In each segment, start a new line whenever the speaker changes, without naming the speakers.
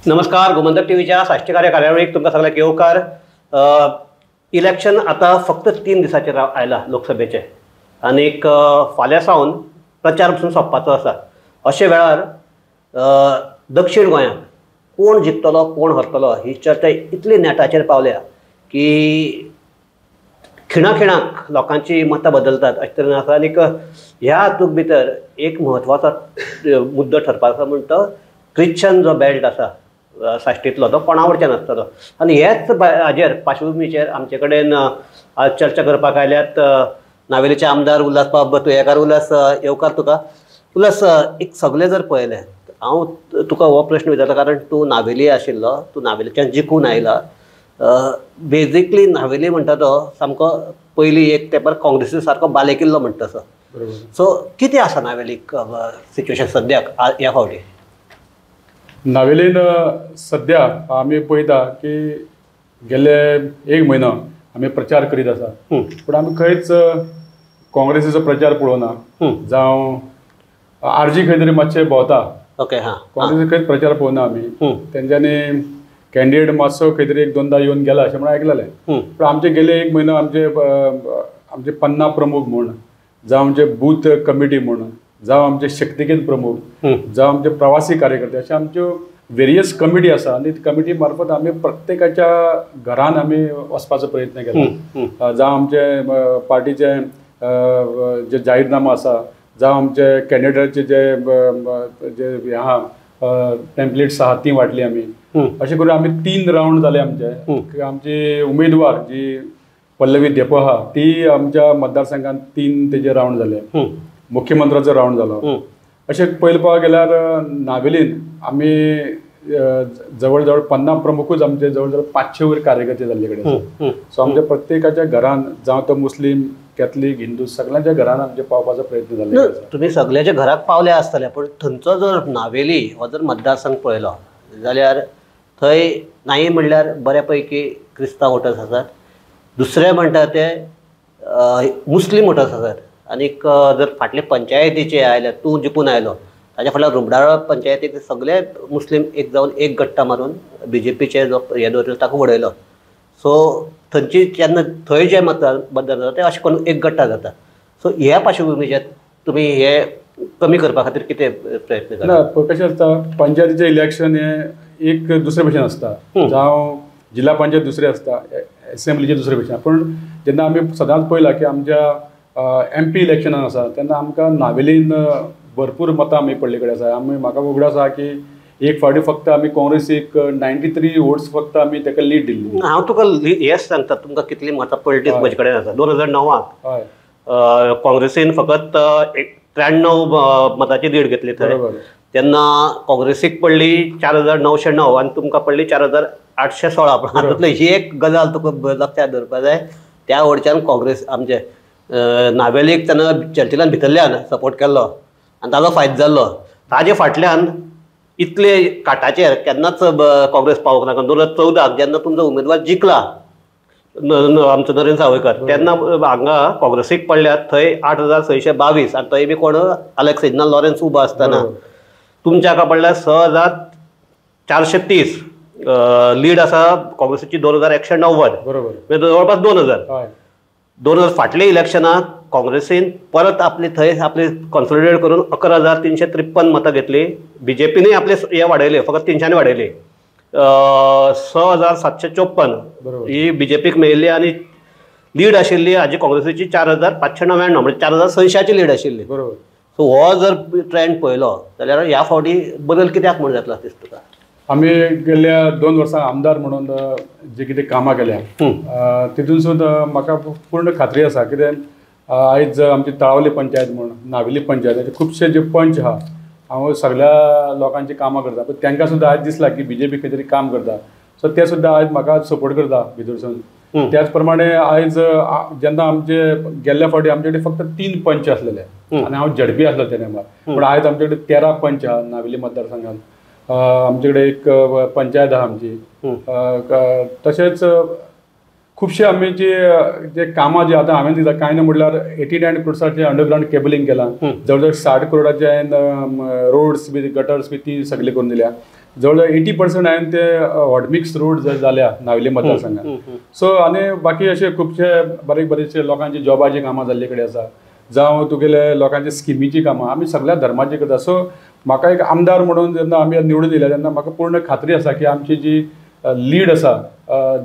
नमस्कार, गोमंतक टीव्हीच्या साश्टी कार्य कार्यावळीक तुमकां सगळ्यांक येवकार. इलेक्शन आतां फक्त 3 दिसांचेर आयला लोकसभेचें आनीक फाल्यां सावन प्रचार पसून सोंपपाचो आसा. अशे वेळार दक्षिण गोंयांत कोण जिखतलो कोण हरतलो ही चर्चा इतली नेटाचेर पावल्या की खिणा खिणाक लोकांची मतां बदलतात अशें तरेन आसा. आनीक ह्या हातूंत भितर एक म्हत्वाचो मुद्दो ठरपाचो आसा म्हणटा क्रिश्चन जो बेल्ट आसा साश्टींतलो तो कोणा वटच्यान आसतलो. आनी हेच हाजेर पार्श्वभुमीचेर आमचे कडेन आज चर्चा करपाक आयल्यात नावेलीचे आमदार उल्हास बाब तुयेकार. उल्हास, येवकार तुका. उल्हास, एक सगळें जर पळयलें, हांव तुका हो प्रश्न विचारता कारण तूं नावेली आशिल्लो, तूं नावेलीच्यान जिखून आयला. बेजिकली नावेली म्हणटा तो सामको पयलीं एक तेंपार काँग्रेसी सारको बालेकिल्लो म्हणटा तसो. सो कितें आसा नावेलीक सिच्युएशन सद्याक ह्या फावटी?
नावेलीन सद्या आमी पळयता की गेले एक म्हयनो आमी प्रचार करीत आसा, पूण आमी खंयच काँग्रेसीचो प्रचार पळोवना, जावं आरजी खंय तरी मातशें भोंवता.
ओके, हां,
काँग्रेसी खंयच प्रचार पळोवना आमी. तेंच्यांनी कॅन्डिडेट मातसो खंय तरी एक दोनदा येवन गेला अशें म्हणून आयकलेलें. पूण आमचे गेले एक म्हयनो आमचे आमचे पन्ना प्रमुख म्हूण, जावं आमचे बूथ कमिटी म्हूण, जावं आमचे शक्तिकेंद्र प्रमुख, जावं आमचे प्रवासी कार्यकर्ते, अशे आमच्यो वेरियस कमिटी आसा आनी कमिटी मार्फत आमी प्रत्येकाच्या घरान आमी वचपाचो प्रयत्न केला. जावं आमचे पार्टीचे जे जाहीरनामा आसा, जावं आमचे कॅन्डिडेटाचे जे जे हे आहा टेम्पलेट्स आहा ती वांटली आमी. अशें करून आमी 3 रावंड जाले आमचे. आमची उमेदवार जी पल्लवी धेंपो आहा ती आमच्या मतदारसंघात 3 तेजे रावंड जाले, मुख्यमंत्र्याचो रावंड जालो. अशें पयलें पळोवपाक गेल्यार नावेलीन आमी जवळ जवळ 50 प्रमुखूच आमचे जवळ जवळ 500 वयर कार्यकर्ते जाल्ले कडेन. सो आमच्या प्रत्येकाच्या घरान, जावं तो मुस्लीम, कॅथलीक, हिंदू, सगळ्यांच्या घरान आमचे पावपाचो प्रयत्न जाल्लो.
तुमी सगळ्यांच्या घराक पावले आसतले, पूण थंयचो जर नावेली हो जर मतदारसंघ पळयलो जाल्यार थंय नाही म्हणल्यार बऱ्या पैकी क्रिस्तांव वोटर्स आसात, दुसरें म्हणटा ते मुस्लीम वोटर्स आसात. आनीक जर फाटले पंचायतीचे आयले, तूं जिखून आयलो, ताच्या फाटल्यान रुमडाळ पंचायतीक सगळे मुस्लीम एक जावन एक गट्टा मारून बीजेपीचे जो हे दवरिल्लो ताका उडयलो. सो थंयची जेन्ना थंय जे मतदान जाता ते अशें करून एक गट्टा जाता. सो ह्या पार्श्वभुमीचेर तुमी हे कमी करपा खातीर कितें प्रयत्न करता?
ना, कशें आसता, पंचायतीचें इलेक्शन हें एक दुसरे भशेन आसता, जावं जिल्हा पंचायत दुसरें आसता, एसेंब्लीचें दुसरे भशेन. पूण जेन्ना आमी सदांच पळयलां की आमच्या एम पी इलेक्शनान आसा तेन्ना आमकां नावेलीन भरपूर मतां आमी पडले कडेन आसा. आमी म्हाका उगडास आसा की एक फावटी फक्त आमी काँग्रेसीक 93 वोट्स फक्त आमी ताका लीड दिल्ली.
हांव तुका हेच सांगता, तुमकां कितली मतां पडली म्हजे कडेन आसा. 2009 काँग्रेसीन फकत 93 मतांची लीड घेतली थंय, तेन्ना काँग्रेसीक पडली 4909 आनी तुमकां पडली 4816. पण हातूंतली ही एक गजाल तुका लक्षांत दवरपा जाय, त्या वडच्यान काँग्रेस आमचे नावेलीक तेन्ना चर्चिलान भितरल्यान सपोर्ट केल्लो आनी ताजो फायदो जाल्लो. ताजे फाटल्यान इतले काटाचेर केन्नाच काँग्रेस पावूंक ना. 2014 जेन्ना तुमचो उमेदवार जिखला आमचो नरेंद्र सावयकर, तेन्ना हांगा काँग्रेसीक पडल्यात थंय 8622 आनी थंय बी कोण अलेक्स रेजिनाल्ड लॉरेन्स उबो आसतना तुमच्या हाका पडल्यार 6430 लीड आसा काँग्रेसीची 2190, बरोबर, जवळपास 2000. 2000 फाटले इलेक्शनाक काँग्रेसीन परत आपली थंय आपली कॉन्सोलिडेट करून 11353 मतां घेतली. बीजेपीनूय आपले हे वाडयले, फकत 300 वाडयले, 6754 ही बीजेपीक मेळिल्ली आनी लीड आशिल्ली हाजी काँग्रेसीची 4599, म्हणजे 4600 लीड आशिल्ली.
बरोबर.
सो हो जर ट्रेंड पळयलो जाल्यार ह्या फावटी बदल कित्याक म्हूण जातलो दिसता तुका?
आमी गेल्या 2 वर्सां आमदार म्हणून जे कितें कामां केल्या तितून सुद्दां म्हाका पूर्ण खात्री आसा कितें आयज आमची तळावली पंचायत म्हूण, नावेली पंचायत, खुबशे जे पंच आहा, हांव सगळ्या लोकांची कामां करता, पूण तांकां सुद्दां आयज दिसलां की बीजेपी खंय तरी काम करता. सो ते सुद्दां आयज म्हाका सपोर्ट करता भितरसून. त्याच प्रमाणे आयज जेन्ना आमचे गेल्ल्या फावटी आमचे कडेन फक्त 3 पंच आसलेले आनी हांव झडपी आसलो त्या टायमार, पूण आयज आमचे कडेन 13 पंच आहा नावेली मतदारसंघात. आमचे कडेन एक पंचायत आहा आमची. तशेंच खुबशे आमी जे जे कामां जी आतां हांवें दिता कांय ना म्हणल्यार 89 क्रोड्साचें अंडरग्रावंड केबलिंग केलां, जवळ जवळ 60 करोडाचे हांवें रोड्स बी गटर्स बी ती सगळी करून दिल्या. जवळ 80% हांवें ते हॉटमिक्स रोड जाल्या नावेली मतदारसंघात. सो आनी बाकी अशे खुबशे बारीक बारीकशे लोकांची जॉबाची कामां जाल्ले कडेन आसा, जावं तुगेले लोकांची स्किमीची कामां आमी सगळ्या धर्माची करता. सो म्हाका एक आमदार म्हणून जेन्ना आमी निवडून दिल्या तेन्ना म्हाका पूर्ण खात्री आसा की आमची जी लीड आसा,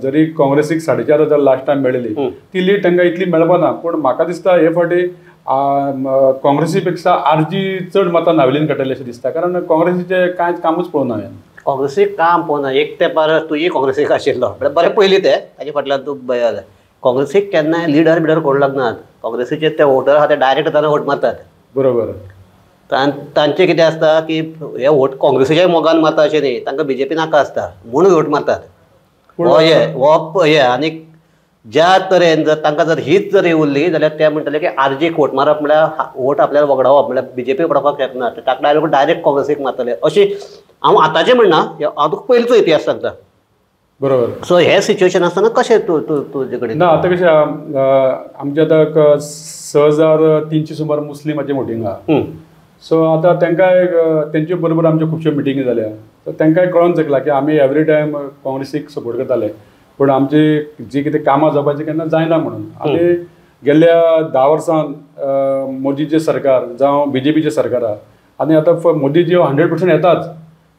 जरी काँग्रेसीक 4,500 लास्ट टायम मेळिल्ली ती लीड तांकां इतली मेळपा ना, पूण म्हाका दिसता हे फावटी काँग्रेसी पेक्षा आरजी चड मतां नावेलीन काडटले अशें दिसता, कारण काँग्रेसीचें कांयच कामूच पळोवना हांवें.
काँग्रेसीक काम पळोवना, एक तेंपार तुजी काँग्रेसीक आशिल्लो म्हळ्यार बरें पयलीं तें ताजे फाटल्यान तूं काँग्रेसीक केन्नाय लिडर बिडर कोण लागनात, काँग्रेसीचे ते वोटर आहा ते डायरेक्ट तांकां वोट मारतात.
बरोबर.
तांचें कितें आसता की हे वोट काँग्रेसीच्या मोगान मारता अशें न्ही, तांकां बीजेपी नाका आसता म्हणून वोट मारतात. हो हे हो हे आनी ज्या तरेन जर तांकां जर हीच जर उरली जाल्यार ते म्हणटले की आरजीक वोट मारप म्हळ्यार वोट आपल्याला वगडावप, म्हळ्यार बीजेपी पडपाक शकना, ताका डायरेक्ट काँग्रेसीक मारतले अशी हांव आतांचें म्हणना, हांव तुका पयलींचो इतिहास सांगता.
बरोबर.
सो हे सिच्युएशन आसतना कशें तूं तूं तुजे कडेन?
ना आतां कशें आमचे आतां 6,300 सुमार मुस्लिमाचें वोटींग आहा. सो आतां तांकां तेंचे बरोबर आमच्यो खुबश्यो मिटिंगी जाल्या, सो तांकांय कळोन चुकलां की आमी एवरी टायम काँग्रेसीक सपोर्ट करताले, पूण आमची जी कितें कामां जावपाची केन्ना जायना म्हणून. आनी गेल्ल्या 10 वर्सांत मोदीचें सरकार जावं बीजेपीचें सरकार आहा आनी आतां मोदीजी 100% येताच.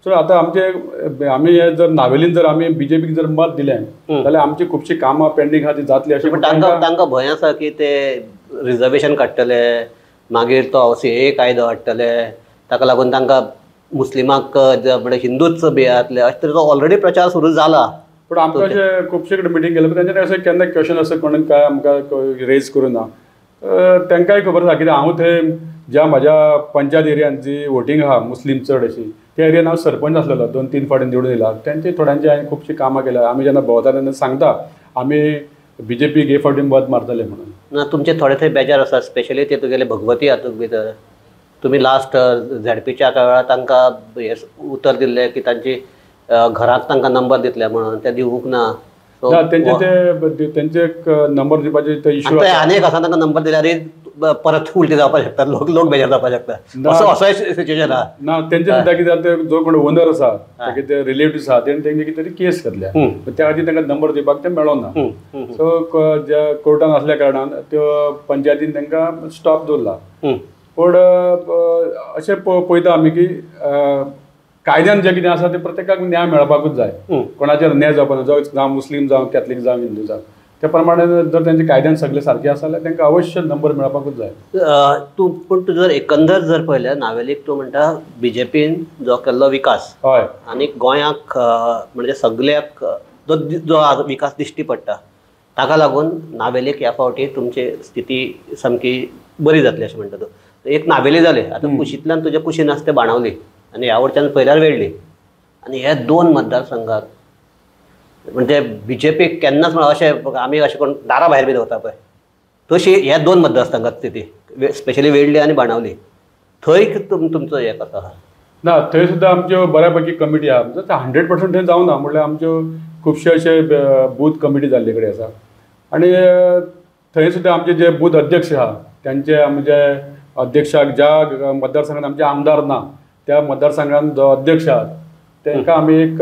सो आतां आमचे आमी हे जर नावेलीन जर आमी बीजेपीक जर मत दिलें जाल्यार आमची खुबशीं कामां पेंडींग आहा ती जातली अशें.
तांकां भंय आसा की ते रिजर्वेशन काडटले, मागीर तो सीए कायदो हाडटले, ताका लागून तांकां मुस्लिमांक म्हणजे हिंदूच भियातले अशें तरेचो ऑलरेडी प्रचार सुरू जाला.
पूण आमकां अशें खुबशे कडेन मिटींग केलें, पूण तेंच्यांनी अशें केन्ना क्वेशन अशें कोणें काय आमकां रेज करूं ना. तांकांय खबर आसा कित्याक हांव थंय ज्या म्हाज्या पंचायत एरियान जी वोटींग आहा मुस्लीम चड अशी त्या एरियान हांव सरपंच आसलेलो, 2-3 फावटी निवडून येयला. तेंचे थोड्यांची हांवें खुबशीं कामां केल्या. आमी जेन्ना भोंवता तेन्ना सांगता आमी बीजेपीक हे फावटी मत मारतले म्हणून.
ना तुमचे थोडे थंय बेजार आसा, स्पेशली ते तुगेले भगवती हातूंत भितर तुमी लास्ट झेडपीच्या वेळार तांकां हें उतर दिल्लें की तांची घराक तांकां नंबर दितले म्हणून, ते दिवूंक ना.
तेंचे तेंचे नंबर दिवपाचे ते इशू
आनी एक आसा, तांकां नंबर दिल्यार परत उलटे जावपाक शकतात, लोक लोक बेजार जावपाक शकता, असो असोय सिच्युएशन आहा.
ना तेंचे सुद्दां कितें जालें, ते जो कोण ओनर आसा तागे ते रिलेटिव्स आहा तेणी तेंचे कितें तरी केस घातल्या, त्या खातीर तांकां नंबर दिवपाक ते मेळोना. सो ज्या कोर्टान आसल्या कारणान त्यो पंचायतीन तांकां स्टॉप दवरला. पूण अशें पळयता आमी की कायद्यान जें कितें आसा तें प्रत्येकाक न्याय मेळपाकूच जाय, कोणाचेर अन्याय जावपाक ना, जावं मुस्लीम जावं कॅथलीक जावं हिंदू जावं, त्या प्रमाणे जर तेंचे कायद्यान सगळे सारके आसा जाल्यार तांकां अवश्य नंबर मेळपाकूच जाय.
तूं पूण तूं जर एकंदर जर पळयल्यार नावेलीक तूं म्हणटा बीजेपीन जो केल्लो विकास, हय, आनी गोंयाक म्हणजे सगळ्याक जो जो विकास दिश्टी पडटा ताका लागून नावेलीक ह्या फावटी तुमची स्थिती सामकी बरी जातली अशें म्हणटा तूं. एक नावेली जालें, आतां कुशींतल्यान तुज्या कुशीन आसा तें बाणावली आनी ह्या वटच्यान पळयल्यार वेडली, आनी हे 2 मतदारसंघात म्हणजे बीजेपीक केन्नाच म्हळ्यार अशें आमी अशें कोण दारा भायर बी दवरता पळय तशी ह्या 2 मतदारसंघात स्थिती, स्पेशली वेडली आनी बाणावली, थंय तुमचो हें कसो आहा?
ना थंय सुद्दां आमच्यो बऱ्या पैकी कमिटी आहा, 100% थंय जावना, म्हणल्यार आमच्यो खुबशे अशे बूथ कमिटी जाल्ले कडेन आसा आनी थंय सुद्दां आमचे जे बूथ अध्यक्ष आहा तेंचे आमचे अध्यक्षाक ज्या मतदारसंघात आमचे आमदार ना त्या मतदारसंघात जो अध्यक्ष आहात तांकां आमी एक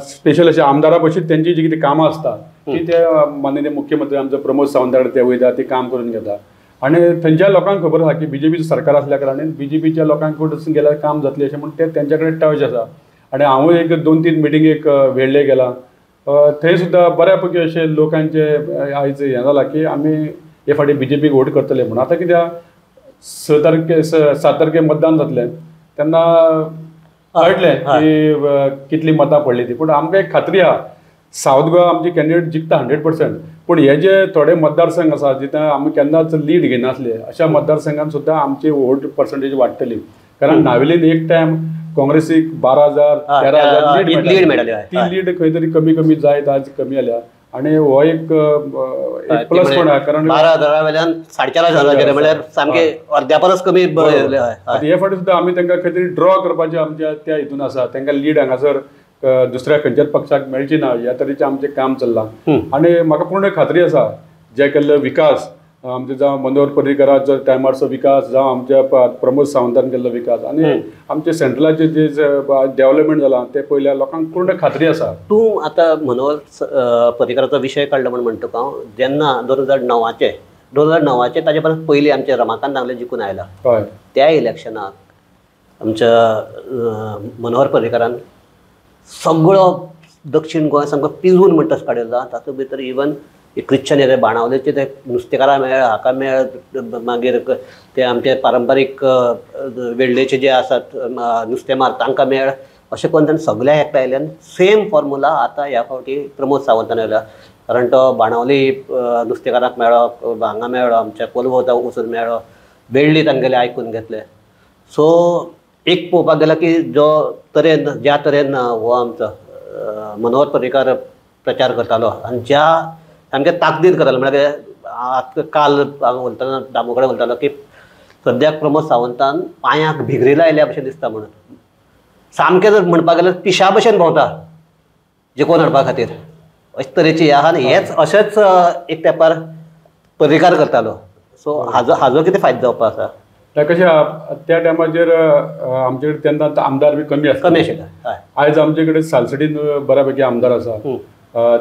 स्पेशल अशें आमदारा पशी तेंची जी कितें कामां आसता ती ते माननीय मुख्यमंत्री आमचो प्रमोद सावंत कडेन ते वयता, ती काम करून घेता. आनी थंयच्या लोकांक खबर आसा की बीजेपीचें सरकार आसल्या कारणान बीजेपीच्या लोकांक वचून गेल्यार काम जातलें अशें म्हूण ते तेंच्या कडेन टच आसा. आनी हांवूय एक 2-3 मिटिंगेक वेळ्ळे गेला, थंय सुद्दां बऱ्या पैकी अशे लोकांचे आयज हें जालां की आमी हे फावटी बीजेपीक वोट करतले म्हणून. आतां कित्याक 6 तारखे 7 तारखे मतदान जातलें तेन्ना कळटलें की कितली मतां पडली ती, पूण आमकां एक खात्री आहा सावथ गोवा आमची कॅन्डिडेट जिखता 100%. पूण हे जे थोडे मतदारसंघ आसा जिथं आमी केन्नाच लीड घेनासले अशा मतदारसंघान सुद्दां आमची वोट पर्संटेज वाडटली, कारण नावेलीन एक टायम काँग्रेसीक 12,000 13,000 लीड मेळटाली, ती लीड खंय तरी कमी कमी जायत आज कमी जाल्या आनी हो एक प्लस पॉयंट आहा, कारण
12,000 वयल्यान 4,500 गेले म्हणल्यार सामके अर्द्या परस कमी.
हे फावटी सुद्दां आमी तांकां खंय तरी ड्रॉ करपाचें आमच्या त्या हितून आसा, तांकां लीड हांगासर दुसऱ्या खंयच्याच पक्षाक मेळची ना ह्या तरेचें आमचें काम चल्लां. आनी म्हाका पूर्ण खात्री आसा जे केल्लो विकास आमचे जावं मनोहर पर्रीकराचो टायमारचो विकास, जावं आमच्या प्रमोद सावंतान केल्लो विकास आनी आमचे सेंट्रलाचे जे डेव्हलपमेंट जालां तें पळयल्यार लोकांक पूर्ण खात्री आसा.
तूं आतां मनोहर पर्रीकराचो विशय काडलो म्हूण म्हणटा तुका हांव, जेन्ना 2009 ताजे परस पयलीं आमचे रमाकांत दांगले जिखून आयला,
हय,
त्या इलेक्शनाक आमच्या मनोहर पर्रीकरान सगळो दक्षिण गोंय सामको पिजून म्हणटा काडिल्लो. तातूंत भितर इवन क्रिश्चन एरिया बाणावलेचे ते नुस्तेकारां मेळ, हाका मेळ, मागीर ते आमचे पारंपारीक वेडलेचे जे आसात नुस्तेमार तांकां मेळ, अशें करून ताणें सगळ्या एकठांय सेम फॉर्मुला आतां ह्या फावटी प्रमोद सावंतान येयला. कारण तो बाणावली नुस्तेकारांक मेळ्ळो, हांगा मेळ्ळो, आमच्या कोलवोता वचून मेळ्ळो, वेडली तांगेले आयकून घेतले. सो एक पळोवपाक गेल्यार की जो तरेन ज्या तरेन हो आमचो मनोहर पर्रीकार प्रचार करतालो आनी ज्या सामकें ताकदीन करतालो, म्हळ्यार काल हांव उलयतना दामू कडेन उलयतालो की सद्याक प्रमोद सावंतान पांयांक भिगरी लायल्या भशेन दिसता म्हणून, सामकें जर म्हणपाक गेल्यार पिशा भशेन भोंवता जिखोवन हाडपा खातीर, अशे तरेची हें आहा. आनी हेच अशेंच एक तेंपार पर्रीकार करतालो. सो हाजो कितें फायदो जावपा आसा?
कशें त्या टायमाचेर आमचे कडेन तेन्ना आमदार बी कमी आशिल्ले. आयज आमचे कडेन सालसडीन बऱ्या पैकी आमदार आसा,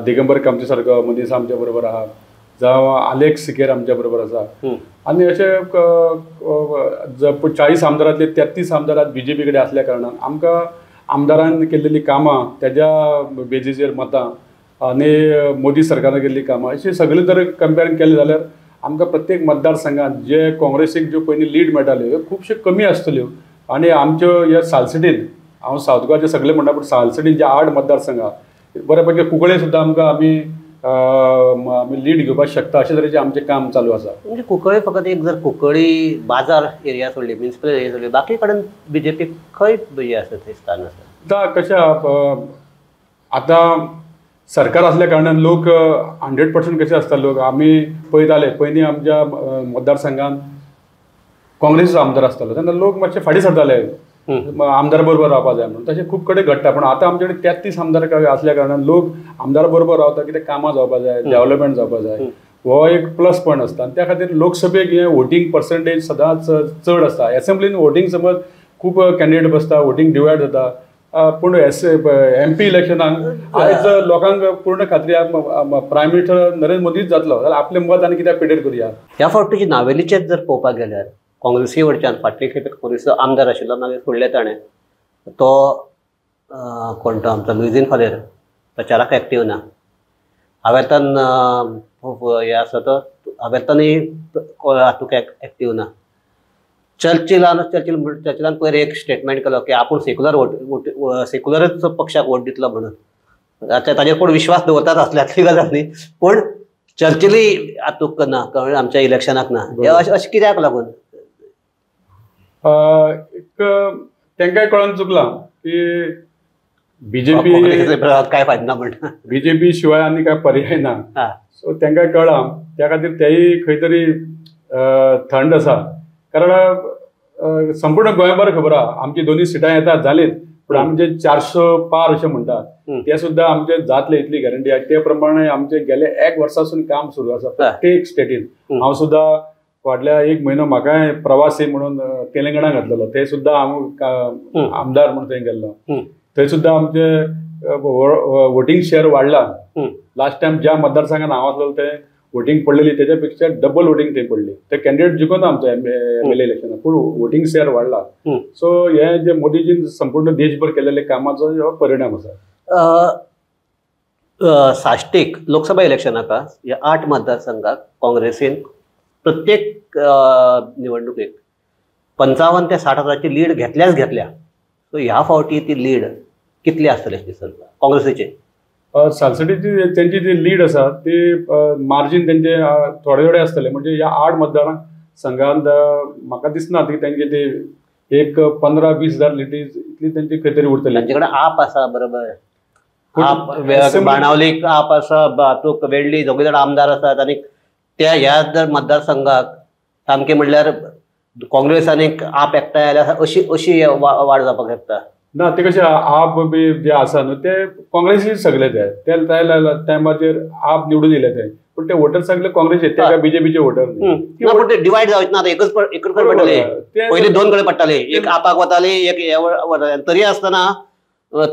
दिगंबर कामती सारको मनीस आमच्या बरोबर आहा, जावं आलेक्स सिकेर आमच्या बरोबर आसा. आनी अशे 40 आमदारांतले 33 आमदार आज बीजेपी कडेन आसल्या कारणान आमकां आमदारान केल्लेलीं कामां तेज्या बेजीचेर मतां आनी मोदी सरकारान केल्लीं कामां अशी सगळीं जर कंपेर केलें जाल्यार आमकां प्रत्येक मतदारसंघात जे काँग्रेसीक ज्यो पयलीं लीड मेळटाल्यो ह्यो खुबश्यो कमी आसतल्यो. आनी आमच्यो ह्या सालसडीन, हांव सावथ गोवाचे सगळे म्हणटा पूण सालसडीन जे 8 मतदारसंघ बऱ्या पैकी कुंकळे सुद्दां आमकां आमी आमी लीड घेवपाक शकता अशे तरेचें आमचें काम चालू आसा.
म्हणजे कुंकळे फकत एक जर कुंकळी बाजार एरिया सोडली, म्युनिसिपल एरिया सोडली, बाकी कडेन बीजेपी खंय हें आसा थंय स्थान आसा.
आतां कशें आतां सरकार आसल्या कारणान लोक 100% कशें आसता, लोक आमी पळयताले पयलीं आमच्या मतदारसंघान काँग्रेसीचो आमदार आसतालो तेन्ना लोक मातशे फाटीं सरताले आमदार बरोबर रावपा जाय म्हणून, तशें खूब कडेन घडटा. पूण आतां आमचे कडेन 33 आमदार आसल्या कारणान लोक आमदार बरोबर रावता, कितें कामां जावपा जाय, डेव्हलपमेंट जावपा जाय, हो एक प्लस पॉयंट आसता. आनी त्या खातीर लोकसभेक हें वोटींग पर्संटेज सदांच चड आसता. एसेंब्लीन वोटींग समज खूब कॅन्डिडेट बसता, वोटींग डिवायड जाता, पूण एमपी इलेक्शनाक आयज लोकांक पूर्ण खात्री प्रायम मिनिस्टर नरेंद्र मोदीच जातलो जाल्यार आपलें मत आनी कित्याक पेडेर करुया.
ह्या फावटीची नावेलीचेच जर पळोवपाक गेल्यार काँग्रेसी वटच्यान फाटले खेपे काँग्रेसीचो आमदार आशिल्लो, मागीर फुडले ताणें तो कोण तो आमचो लुइझीन फालेर प्रचाराक एक्टीव ना. हावेर्तान हे आसा तो हावेर्तानूय हातूंत एक्टीव ना. चर्चिलान चर्चिलान पयर एक स्टेटमेंट केलो की आपूण सेक्युलर वोट सेक्युलरच पक्षाक वोट दितलो म्हणून. आतां ताजेर कोण विश्वास दवरतात असल्यांतली गजाल न्ही, पूण चर्चिलूय हातूंत ना, आमच्या इलेक्शनाक ना. हें अशें कित्याक लागून?
एक तांकांय कळोन चुकलां की बीजेपी
काय फायदो ना म्हणटा,
बीजेपी शिवाय आनी काय पर्याय ना. सो तांकां कळ्ळां, त्या खातीर तेय खंय तरी थंड आसा. कारण संपूर्ण गोंयभर खबर आहा आमची दोनूय सिटां येतात जालीच, पूण आमचे 400 पार अशें म्हणटात ते सुद्दां आमचे जातले इतली गॅरंटी आहा. ते प्रमाणे आमचे गेले 1 वर्सासून काम सुरू आसा प्रत्येक स्टेटीन. हांव सुद्दां फाटल्या 1 म्हयनो म्हाकाय प्रवासी म्हणून तेलंगणा घातलेलो, ते सुद्दां हांव आमदार म्हणून थंय गेल्लो, थंय सुद्दां आमचे वोटींग शेअर वाडला. लास्ट टायम ज्या मतदारसंघात हांव आसलेलो ते वोटींग पडलेली तेच्या पेक्षा डबल वोटींग थंय पडली. ते कॅन्डिडेट जिखून आमचो एमएलए इलेक्शनाक, पूण वोटींग शेअर वाडला. सो हे जे मोदीजीन संपूर्ण देशभर केलेले कामाचो हो परिणाम आसा.
साश्टीक लोकसभा इलेक्शनाक ह्या 8 मतदारसंघाक काँग्रेसीन प्रत्येक निवडणुकेक 55 ते 60 हजाराची लीड घेतल्याच घेतल्या. सो ह्या फावटी ती लीड कितली आसतली अशें दिसता काँग्रेसीची?
सालसडीची तेंची जी लीड आसा ती मार्जीन तेंचे थोडे थोडे आसतले, म्हणजे ह्या 8 मतदार संघांत म्हाका दिसना ती तेंची ती एक 15-20 हजार लिटीज इतली तेंची खंय तरी उरतली.
तांचे कडेन आप आसा, बरोबर, आप बाणावलीक आप आसा, हातूंत वेडली दोगूय जाण आमदार आसात. आनी त्या ह्या जर मतदारसंघाक सामकें म्हणल्यार काँग्रेस आनी आप एकठांय आयल्यार अशी अशी वाड जावपाक शकता
ना. ते कशें आप बी जे आसा न्हू ते काँग्रेसी सगळे ते त्या टायमाचेर आप निवडून येयले ते, पूण ते वोटर सगळे काँग्रेसचे, ते काय बीजेपीचे वोटर
न्ही. पूण ते डिवायड जावचे ना, एकच एकच कडेन पडटले. पयलीं 2 कडेन पडटाले, एक आपाक वताले, एक वताले. तरी आसतना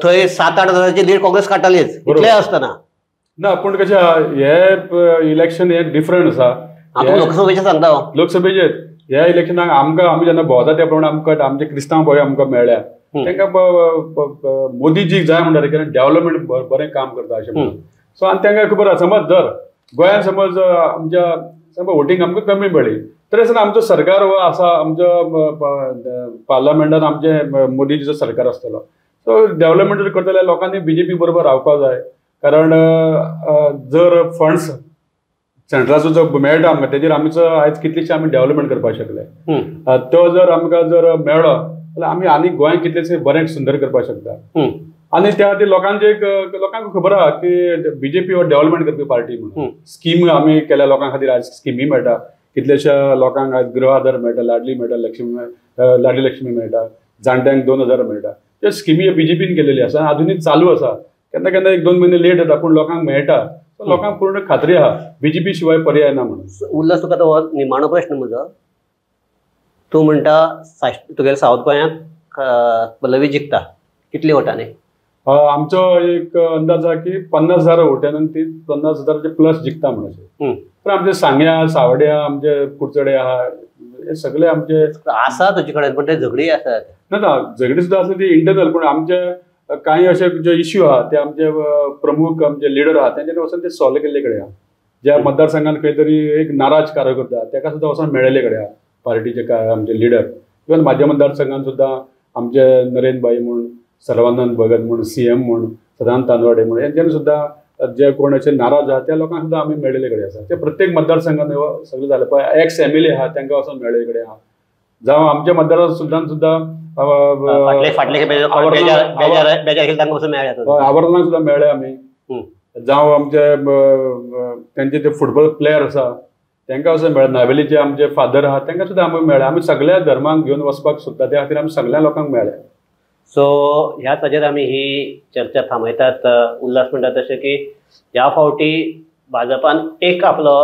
थंय 7-8 हजाराची लीड काँग्रेस काडटालीच, इतलें आसतना
ना. पूण कशें हे इलेक्शन हे डिफरंट आसा.
लोकसभेचें सांगता,
लोकसभेचे ह्या इलेक्शनाक आमकां आमी जेन्ना भोंवता त्या प्रमाणे आमकां आमचे क्रिस्तांव भोय आमकां मेळ्ळ्या, तांकां मोदीजीक जाय म्हणटा कारण डेव्हलपमेंट बरें काम करता अशें म्हणून. सो आनी तांकां खबर आसा, समज जर गोंयांत समज आमच्या समज वोटींग आमकां कमी मेळ्ळी तरी आसतना आमचो सरकार हो आसा, आमचो पार्लमेंटान आमचे मोदीजीचो सरकार आसतलो. सो डेव्हलपमेंट जर करता जाल्यार लोकांनी बीजेपी बरोबर रावपाक जाय, कारण जर फंड्स सेंट्राचो जो मेळटा आमकां तेजेर आमचो आयज कितलेशे आमी डेव्हलपमेंट करपाक शकले, तो जर आमकां जर मेळ्ळो जाल्यार आमी आनी गोंय कितलेशे बरें सुंदर करपाक शकता. आनी त्या खातीर लोकांचे एक लोकांक खबर आहा की बीजेपी हो डेव्हलपमेंट करपी पार्टी म्हणून. स्कीम आमी केल्या लोकां खातीर, आयज स्किमी मेळटा कितल्याश्या लोकांक, आयज गृह आधार मेळटा, लाडली मेळटा, लक्ष्मी लाडली लक्ष्मी मेळटा, जाणट्यांक 2000 मेळटा. त्यो स्किमी बीजेपीन केलेली आसा, आजुनूय चालू आसा. केन्ना केन्ना 1-2 म्हयने लेट जाता पूण लोकांक मेळटा. लोकांक पूर्ण खात्री आहा बीजेपी शिवाय पर्याय ना म्हणून.
उल्हास, तुका तो निमाणो प्रश्न म्हजो. तूं म्हणटा तुगेल्या सावथ गोंयांत पल्लवी जिखता, कितले वोटांनी?
आमचो एक अंदाज आहा की 50,000 वोटांनी ती 50,000 प्लस जिखता म्हणून अशें. पण आमचे सांग्या, सावड्या, आमचे कुडचडे आहा, हे सगळे आमचे
आसा तुजे कडेन, पण ते झगडी आसात.
ना ना, झगडी सुद्दां आसली ती इंटरनल, पूण आमचे कांय अशे जे इश्यू आहा ते आमचे प्रमुख आमचे लिडर आहा तेंच्यानी वचून ते सॉल्व केल्ले कडेन आहा. ज्या मतदारसंघात खंय तरी एक नाराज कार्यकर्ता ताका सुद्दां वचून मेळिल्ले कडेन आहा पार्टीचे काय आमचे लिडर. इवन म्हाज्या मतदारसंघात सुद्दां आमचे नरेंद्र भाई म्हूण, सर्वानंद भगत म्हूण, सीएम म्हूण, सदानंद तांदवाडे म्हूण, हेंच्यांनी सुद्दां जे कोण अशे नाराज आहा त्या लोकांक सुद्दां आमी मेळिल्ले कडेन आसा. ते प्रत्येक मतदारसंघात सगळें जालें. पळय एक्स एम एल ए आहा तांकां वचून मेळिल्ले कडेन आहा. जावं आमच्या मतदारांत सुद्दां आवर्णाक सुद्दां मेळ्ळे आमी. जावं आमचे तेंचे ते फुटबॉल प्लेयर आसा तांकां असो मेळ्ळे, नावेलीचे आमचे फादर आहा तांकां सुद्दां आमी मेळ्ळे. आमी सगळ्या धर्मांक घेवन वचपाक सोदता, त्या खातीर आमी सगळ्या लोकांक मेळ्ळे.
सो ह्या ताजेर आमी ही चर्चा थांबयतात. उल्हास म्हणटा तशें की ह्या फावटी भाजपान एक आपलो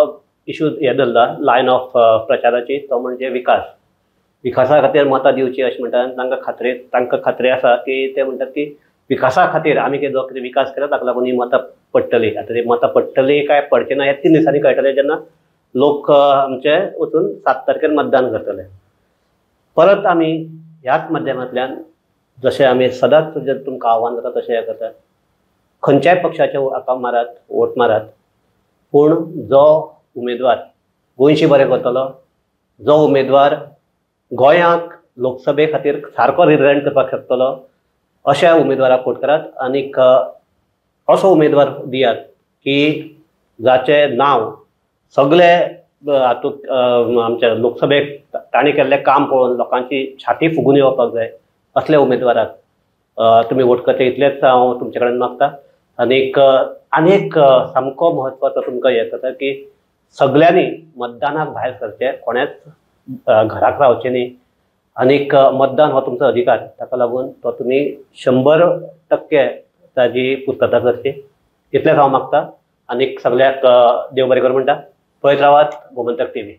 इशू हे धरला लायन ऑफ प्रचाराची, तो म्हणजे विकास. विकासा खातीर मतां दिवची अशें म्हणटा. तांकां तांकां खात्री आसा की ते म्हणटात की विकासा खातीर आमी जो कितें विकास केला ताका लागून ही मतां पडटली. आतां ती मतां पडटली काय पडचे ना हे 3 दिसांनी कळटलें, जेन्ना लोक आमचे वचून 7 तारखेर मतदान करतले. परत आमी ह्याच माध्यमांतल्यान जशें आमी सदांच जर तुमकां आव्हान जाता तशें हें करतात, खंयच्याय पक्षाचे हाका मारात, वोट मारात, पूण जो उमेदवार गोंयशी बरें करतलो, जो उमेदवार गोंयांक लोकसभे खातीर सारको रिप्रेजेंट करपाक शकतलो अशा उमेदवाराक वोट करात. आनीक असो उमेदवार दियात की जाचें नांव सगळे हातूंत आमच्या लोकसभेक ताणें केल्लें काम पळोवन लोकांची छाती फुगून येवपाक जाय, असल्या उमेदवाराक तुमी वोट करचे इतलेंच हांव तुमचे कडेन मागता. आनीक आनीक सामको म्हत्वाचो तुमकां हें करता की सगळ्यांनी मतदानाक भायर सरचें, कोणेंच घराक रावचें न्ही. आनीक मतदान हो तुमचो अधिकार, ताका लागून तो तुमी 100% ताजी पुर्तता करची इतलेंच हांव मागता. आनीक सगळ्याक देव बरें कर म्हणटा. पळयत रावात गोमंतक टीव्ही.